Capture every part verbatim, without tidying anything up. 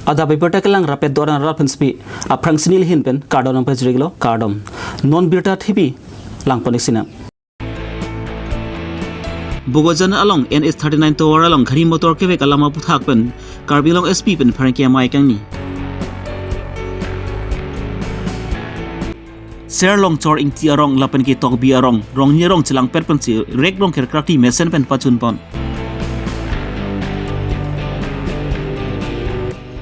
Adap abirta kelang rapet doran rat pensi aphrangsi neli ahin pen kardom nangpajirlo, kardom. Non birta thipi langpon-ik sinang. Bokajan along N H thirty-nine tovar along gari motor kevek alam aphuthak pen Karbi Anglong S P pen pherangke amei kangni. Ser Longchor Ingti arong lapen ke Tokbi arong, rongni arong chelangpet pensi rek rong kerkrakti mesen pen pachunpon.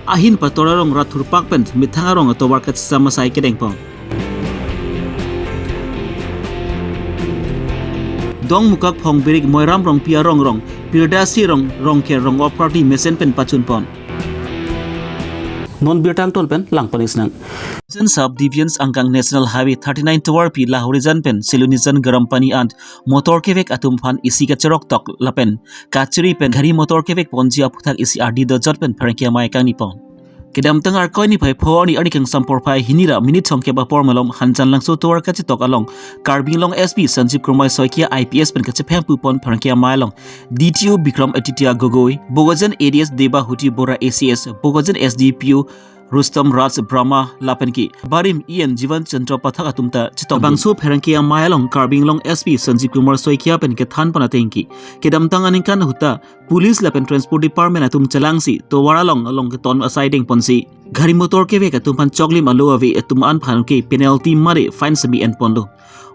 Ahin pator arong rat thurpak pen methang arong atovar kachesam asai kedengpon. Dongmukak Phongbirik Moiram Rongpi arong rong, Pirdasi rong, rongker rong-op krati mesen pen pachunpon. Non birta angton pen langpon-ik sinang. Sub Divisions angkang National Highway thirty-nine tovarpi Lahorijan pen Silonijan Garampani ant motor kevek atum aphan isi kacherok tok lapen kachiri pen gari motor kevek ponji aphuthak isi ardi dojot pen pherangke amei kangnipon. Kedamtang Arkoi niphai pho arni arni kangsam porphai hini ra minute songkep apor malom Hanjanglangso tovar kachetok along Karbi Anglong S P Sanjeev Kumar Saikia I P S pen kachephempupon pherangke amei along D T O Bikram Aditya Gogoi, Bokajan A D S Debahuti Bora A C S, Bokajan S D P O Rustom Raj Brahma lapen ke barim E N Jivan Chandra Pathak atum ta chetok. Bangso pherangke amei along Karbi Anglong S P Sanjeev Kumar Saikia pen kethanpon ateng ke kedamtang aningkan ahut ta Police lapen Transport Department atum chelangsi tovar along along keton asai dengponsi gari motor kevek atum aphan choklim alo ave atum an aphan ke penalty mare fine semi enponlo.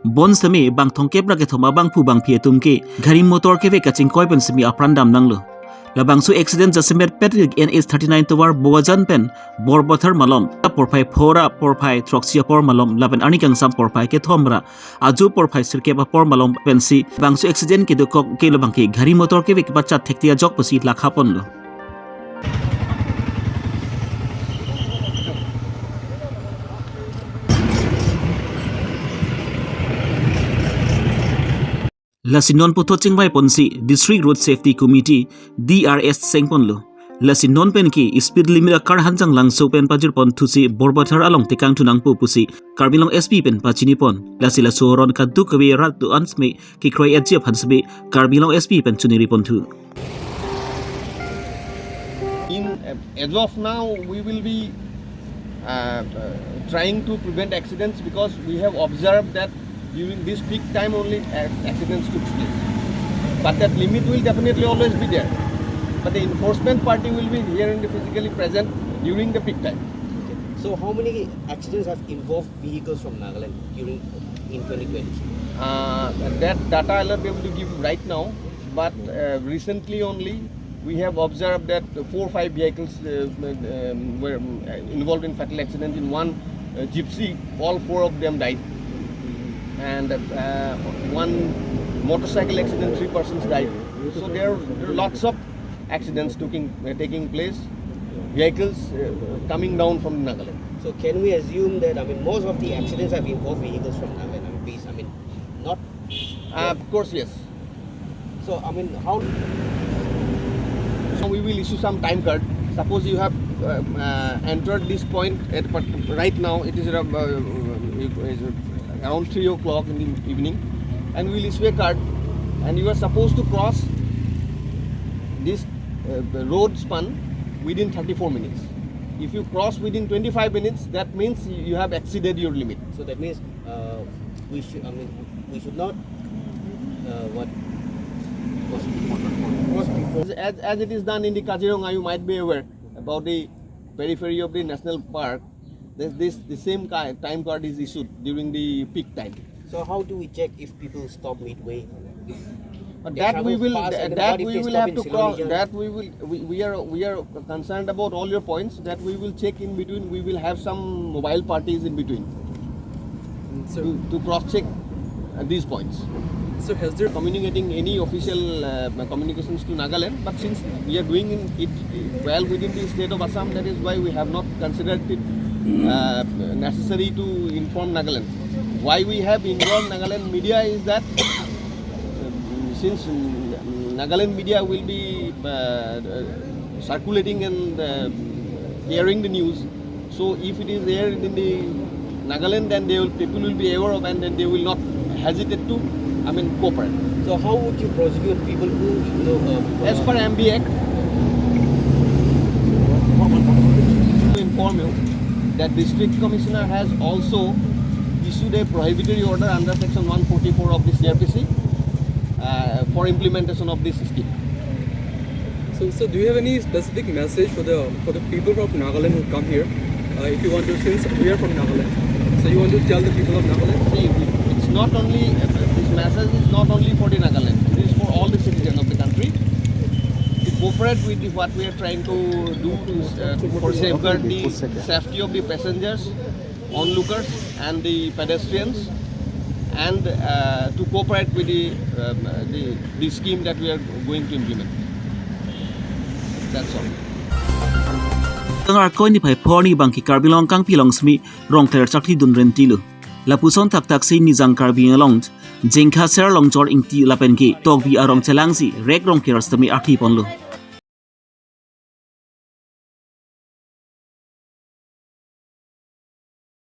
Bonsitame bang thomkep ra kethom abangphu bangphi atum ke gari motor kevek kachingkoi pen semi apran damnanglo. Labangso accident jasemet pet N H thirty-nine tovar Bokajan pen Borbathar malom porphai pho ra porphai throksi apor malom lapen arni kangsam porphai kethom ra ajo porphai sirkep apor malom pensi bangso accident kedokok ke labang ke gari motor kevek kepachat thekti ajok pusi lakhaponlo. Lasi non puthot chingvaiponsi District Road Safety Committee, D R S sengponlo. Lasi non pen ke speed limit akar Hanjanglangso pen pajirpon thusi Borbathar along tekangthu nangpo pusi Karbi Anglong S P pen pachinipon. Lasi laso aron kadokave rat do-an seme kekroi-etji aphan seme Karbi Anglong S P pen choningriponthu. In, as of now, we will be, uh, uh, trying to prevent accidents because we have observed that during this peak time only ac-, accidents took place. But that limit will definitely always be there. But the enforcement party will be here and physically present during the peak time. Okay. So how many accidents have involved vehicles from Nagaland during, in twenty twenty? Uh, that data I'll not be able to give right now, but, uh, recently only we have observed that four or five vehicles, uh, um, were, um, involved in fatal accident. In one, uh, gypsy, all four of them died, and, uh, one motorcycle accident, three persons died. So there, there are lots of accidents taking, uh, taking place, vehicles, uh, coming down from Nagaland. So can we assume that, I mean, most of the accidents have involved vehicles from Nagaland? I mean, please, I mean, not. Uh, of course, yes. So, I mean, how? So we will issue some time card. Suppose you have, uh, uh, entered this point at, but right now it is around, uh, it is around three o'clock in the evening, and we will issue a card, and you are supposed to cross this, uh, road span within thirty-four minutes. If you cross within twenty-five minutes, that means you have exceeded your limit. So that means, uh, we should, I mean, we should not, uh, what? Cross before. As, as it is done in the Kaziranga, you might be aware about the periphery of the national park. This, this, the same ki-, time card is issued during the peak time. So how do we check if people stop midway? But that we will, that we will have to cross, that we will, we, we are, we are concerned about all your points, that we will check in between, we will have some mobile parties in between to, to cross check, uh, these points. So has there communicating any official, uh, communications to Nagaland, but since we are doing in it well within the state of Assam, that is why we have not considered it, uh, necessary to inform Nagaland. Why we have involved Nagaland media is that, uh, since, mm, Nagaland media will be, uh, circulating and, uh, airing the news, so if it is aired in the Nagaland, then they will, people will be aware of, and then they will not hesitate to, I mean, cooperate. So how would you prosecute people who, you know, uh, as per M B Act, The district commissioner has also issued a prohibitory order under section one forty-four of the C R P C, uh, for implementation of this scheme. So, so do you have any specific message for the, for the people from Nagaland who come here? Uh, if you want to, since we are from Nagaland, so you want to tell the people of Nagaland? See, it's not only, this message is not only for the Nagaland, it is for all the citizens of the country to cooperate with the, what we are trying to do to, uh, for safeguard the safety of the passengers, onlookers and the pedestrians, and, uh, to cooperate with the, um, the, the scheme that we are going to implement. That's all. Tang Arkoi niphai pho arni abangke Karbi Anglong kangpi along semi rongker chakri dun renti lo. Lapuson thakthak si Nijang Karbi Anglong Jengkha Ser Longchor Ingti lapen ke Tokbi arong chelangsi rek rongker semi arthi ponlo.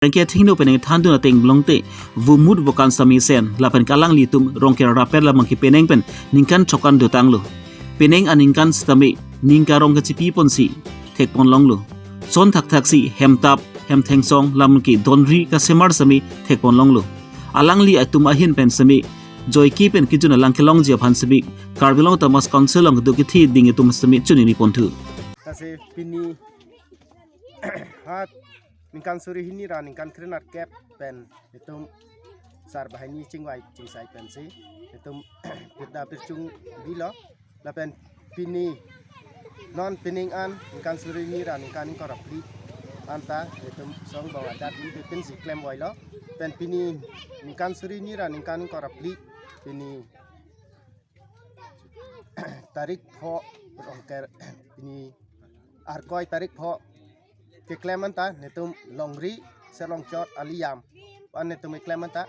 Rengke thingno penang thandun ateng longte vumut vokan semi sen lapen ke alanglitum rongker rapet labangke penang pen ningkan chokan dotanglo. Penang aningkan sitame ningkarong kachipi ponsi thekpon longlo. Son thakthak si hemtap, hemthengsong lapen ke donri kasemar semi thekpon longlo. Alangli atum ahin pen semi joike pen kejun alang kelongji aphan semi Karbi Anglong Autonomous Council along kedo kethe ding atum semi chunini ponthu. Lasi pini hat ningkan suri hini ra ningkan krenerkep pen itum sar banghini chingvai chingsai pensi itum pirda pirchung bilo lapen pini non pining an ningkan suri hini ra ningkan ingkoi ra phli anta itum song bau adat ni pensi klemvoilo pen pini ningkan suri hini ra ningkan ingkoi ra phli pini tarik pho rongker pini Arkoi tarik pho keklem anta netum longri Ser Longchor aliyam an netum keklem anta,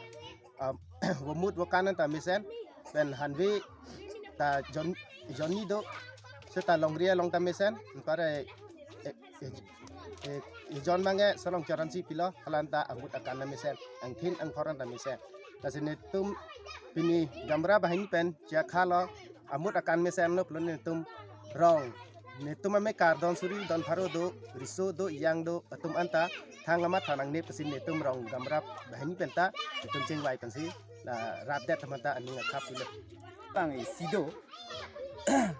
ah, vumut vokan anta mesen pen hanve ta jon jonni do seta longri along ta mesen pare, eh, eh, eh, eh, jon abangke Ser Longchor ansi pilo halanta amut akan ta mesen angthin angphor anta mesen. Lasi netum pini Gamra banghini pen chiakha lo amut akan mesen lo pulo netum rong. Netum amekar don suri don pharo do, riso do, iyang do, atum anta thang amat thanang ne pasi netum rong Gamra banghini penta netum chingvai pensi la rapdet thamanta aning akhap pilo. Bang isi do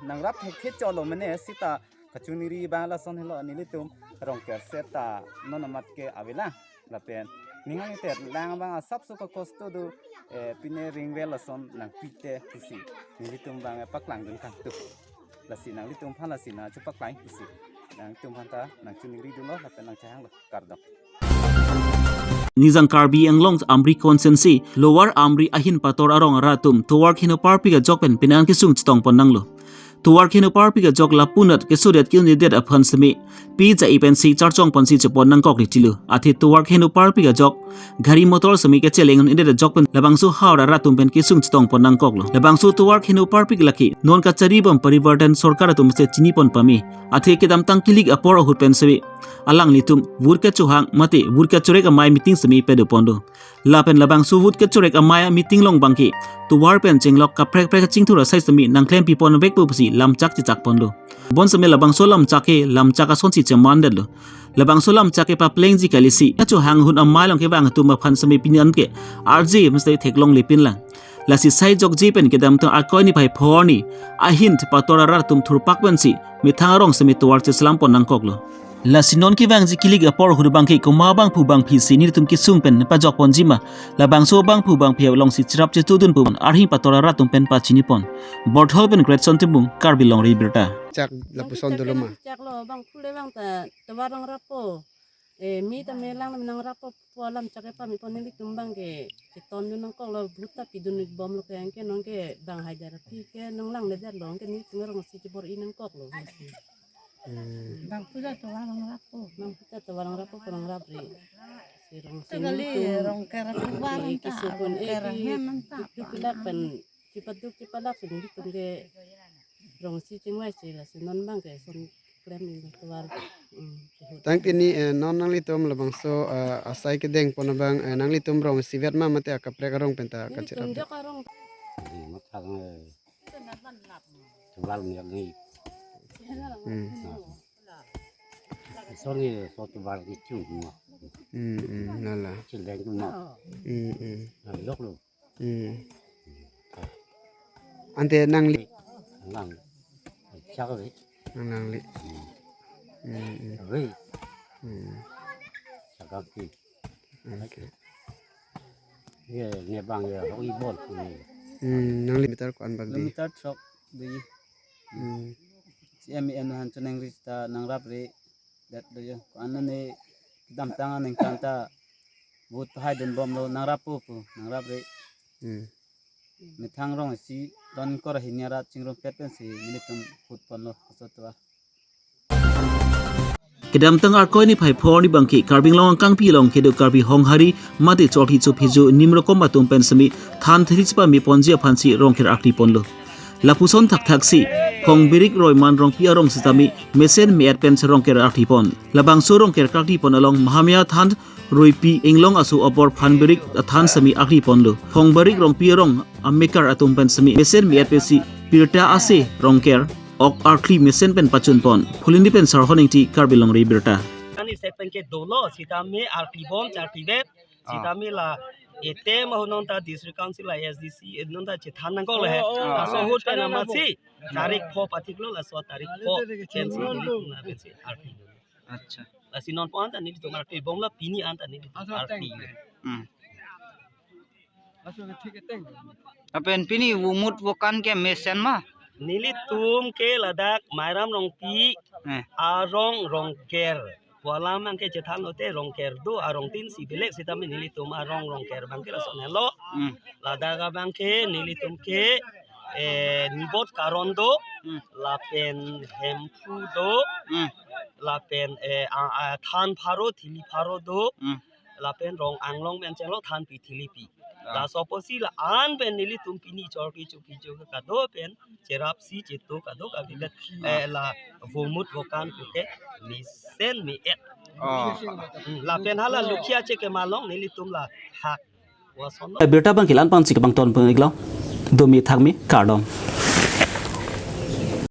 nangrap thekthe cholo mene sita kachuniri bang lason helo nelitum rongker seta non amat ke avelang. Lapen ningang iter lang bang asap suka kosto do, eh, pine ringvel lason nangpite pusi nelitum bang, eh, paklangdun kangtu. Lasi nanglitum aphan lasi nangchepaklang pusi nangtum aphanta nangchuningri dunlo lapen nangchehanglo, kardom. Nijang Karbi Anglong Amri constituency Lower Amri ahin pator arong arat atum tovar kheno parpik ajok pen penang kesung chetong pon nanglo. Tovar kheno parpik ajok lapunat kesodet ke-un-edet aphan semi pi ja-i pensi charchong ponsi chepon nangkok ri tilo. Athe tovar kheno parpik ajok gari motor semi kecheleng un-edet ajok pen labangso haur arat atum pen kesung chetong pon nangkoklo. Labangso tovar kheno parpik lake non kachari bom parivartan sorkar atum se chini pon pame. Athe kedamtang kilik apor ahut pen semi alanglitum vote kechohang mate vote kechorek amei meeting semi pado pon do. Lapen labangso vote kechorek amei meeting along abangke tovar pen chenglok kaprek prek chingthur asai semi nangklempi pon vekpo pusi lamchak chechak ponlo. Bon semi labangso lamchak ke lamchak asonsi chemandetlo. Labangso lamchak ke paplengji kalisi kechohang ahut amei along kevang atum aphan semi pini an ke arje mesti theklongle pinlang. Lasi sai jokje pen kedamtang Arkoi niphai pho arni ahin pator arat atum thurpak pensi methang arong semi tovar cheselam pon nangkoklo. Lasi non kevangji kilik apor ahut abangke komat abangphu bangphi si nelitum kesung pen pajok ponji ma, labangso abangphu bangphi alongsi cherap chetudun pu arhi pator arat atum pen pachini pon. Borthol pen Greatson Timung, Karbi Longri Abirta. Chak lapuson dolo ma. Chak lo bang phule bang ta tovar nangrapo. Eh, mi ta melang nangrapo pu alam chak e pami pon nelitum abangke chetondun nangkoklo, vote ta pidun bomlo ke anke nonke bang haidar aphi ke nanglangle detlo anke nelitum arong si chebor-i nangkoklo. Hmm. Bang puja tovar nangrapo. Bang puja tovar nangrapo pu nangrapri. Si rong si nelitum rongker tovar anta, rongker hem anta. Duk duk pilak pen chipaduk chipalak si nelitum ke rong si chingvai si lasi non abangke son klem in tovar. Hmm, chihut. Tangte ni, eh, non nanglitum labangso, eh, asai kedeng pon abang, eh, nanglitum rong isivet ma mate akaprek arong penta kachirap? Nelitum jok arong. Tovar ni ni. Hmm. Soni so tovar ni chung. Hmm, hmm, lala. Children kuma. Hmm, hmm. Nang lok lo. Hmm. Ante nangli. Nang. Chak ri. Nang nangli. Hmm, hmm. Ri. Hmm. Chak ri. Okay. Ye ne bang ye hoi bol. Hmm. Hmm, nangli meter ko-an bak di? Kilometer throk di. Hmm. Si M E N han choneng ri ta nangrap ri. Dat do yo. Ko-an ne kedamtang aningkan ta vote pahai dun bomlo nangrap po po nangrap ri. Hmm. Methang rong isi don kor hinyara chingrum pet pensi nelitum vote ponlo asotwa. Kedamtang Arkoi niphai phor ni bangke Karbi Anglong angkangpi along kedo Karbi Honghari mate Chorkhi Chophejo Nimrokom atum pen semi than thiri chipa me ponji aphansi Rongker akri ponlo. Lapuson thakthak si Phongbirik Roiman Rongpi arong sitame mesen me-et pen Rongker akri pon. Labangso Rongker akri pon along Mahamaya than Roipi Inglong aso apor Phanbirik athan semi akri ponlo. Phongbirik Rongpi arong amekar atum pen semi mesen me-et pensi birta ase Rongker ok arkli mesen pen pachun pon. Phulindi pen Sarhon Ingti, Karbi Longri Birta. Ani sepen ke dolo sitame arkli bom charti vet sitame la etem ahunong ta district council la S D C non ta chethan nangkok le he. Oh, oh, oh. Laso ahut pen amatsi tarik pho pathiklo laso tarik pho pensi nelitum na pensi arkli. Acha. Lasi non pon ta nelitum arkli bomlo pini an ta nelitum arkli. Hmm. Lapen pini vomut vokan ke mesen ma? Nelitum ke ladak Mairam Rongpi Eh. arong Rongker. Pu alam abangke chethan lote Rongker do arong tin si belek sitame nelitum arong Rongker abangke lason helo. Hmm. Ladak abangke nelitum ke eh, Nibot Karon do, Hmm. lapen Hemphu do, Hmm. lapen eh, a, a, than pharo, thili pharo do, Hmm. lapen rong anglong pen chenglo than pi thili pi. Ah. Laso apotsi la-an pen nelitum pini Chorkhi Chophejo kado pen cherap si cheto kado kabi pen, Hmm. eh, la vomut vokan puke mesen me-et. Oh. Hmm, lapen hala Lukhia che kemalong nelitum la hak. Wason. Birta abangke la-an pensi kebang ton peng iklo. Domi thakmi kardom.